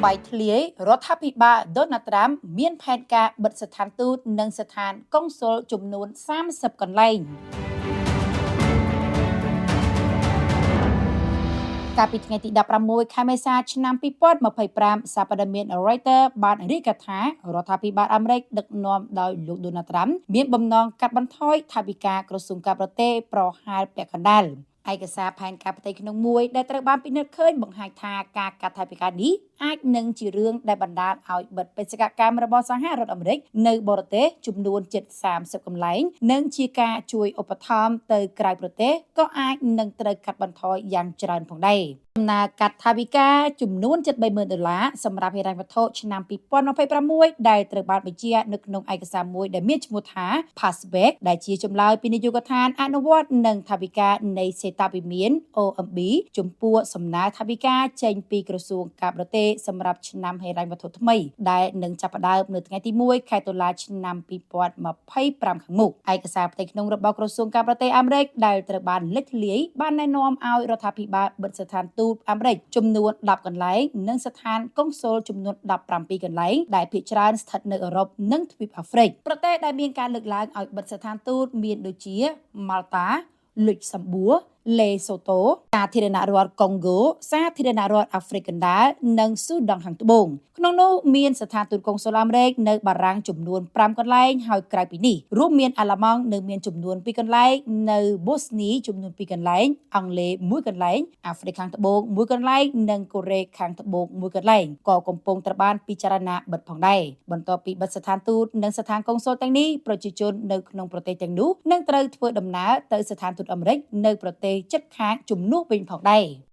បែកធ្លាយរដ្ឋាភិបាលដូណាល់ត្រាំមានផែនការបិទស្ថានទូតនិងស្ថានកុងស៊ុលចំនួន30កន្លែងកាលពីថ្ងៃទី16ខែមេសាឆ្នាំ2025សារព័ត៌មាន Reuters បានរាយការណ៍ថារដ្ឋាភិបាលអាមេរិកដឹកនាំដោយលោកដូណាល់ត្រាំមានបំណងកាត់បន្ថយថវិកាក្រសួងការបរទេសប្រហែលពាក់កណ្ដាលឯកសារផែនការផ្ទៃក្នុងមួយដែលត្រូវបានពិនិត្យឃើញបង្ហាញថាការកាត់ថវិកានេះអាចនឹងជារឿងដែលបណ្ដាលឲ្យបិទបេសកកម្មរបស់សហរដ្ឋអាមេរិកនៅបរទេសចំនួនជិត30កន្លែងនិងជាការជួយឧបត្ថម្ភទៅក្រៅប្រទេសក៏អាចនឹងត្រូវកាត់បន្ថយយ៉ាងច្រើនផងដែរដំណើរកាត់ថវិកាចំនួនជិត30,000ដុល្លារសម្រាប់ហិរញ្ញវត្ថុឆ្នាំ2026ដែលត្រូវបានបញ្ជាក់នៅក្នុងឯកសារមួយដែលមានឈ្មោះថា Passback ដែលជាចម្លើយពីនាយកដ្ឋានអនុវត្តនិងថវិកានៃសេតវិមាន OMB ចំពោះសំណើថវិកាចេញពីក្រសួងការបរទេសសម្រាប់ឆ្នាំហិរញ្ញវត្ថុថ្មីដែលនឹងចាប់ផ្ដើមនៅថ្ងៃទី1ខែតុលាឆ្នាំ2025ខាងមុខឯកសារផ្ទៃក្នុងរបស់ក្រសួងការបរទេសអាមេរិកដែលត្រូវបានលេចធ្លាយបានណែនាំឲ្យរដ្ឋាភិបាលបិទស្ថានទូតអាមេរិកចំនួន10កន្លែងនិងស្ថានកុងស៊ុលចំនួន17កន្លែងដែលភាគច្រើនស្ថិតនៅអឺរ៉ុបនិងទ្វីបអាហ្វ្រិកប្រទេសដែលមានការលើកឡើងឲ្យបិទស្ថានទូតមានដូចជាម៉ាល់តាលុចសំបួរលេសូតូសាធារណរដ្ឋកុងហ្គោសាធារណរដ្ឋអាហ្វ្រិកកណ្ដាលនិងស៊ូដង់ខាងត្បូងក្នុងនោះមានស្ថានទូតកុងស៊ុលអាមេរិកនៅបារាំងចំនួន5កន្លែងហើយក្រៅពីនេះរួមមានអាល្លឺម៉ង់នៅមានចំនួន2កន្លែងនៅបូស្នីចំនួន2កន្លែងអង់គ្លេស1កន្លែងអាហ្វ្រិកខាងត្បូង1កន្លែងនិងកូរ៉េខាងត្បូង1កន្លែងក៏កំពុងត្រូវបានពិចារណាបិទផងដែរបន្ទាប់ពីបិទស្ថានទូតនិងស្ថានកុងស៊ុលទាំងនេះប្រជាជននៅក្នុងប្រទេសទាំងនោះនឹងត្រូវធ្វើដំណើរទៅស្ថានទូតអាមេរិកនៅប្រទេសជិតខាងជំនួសវិញផងដែរ។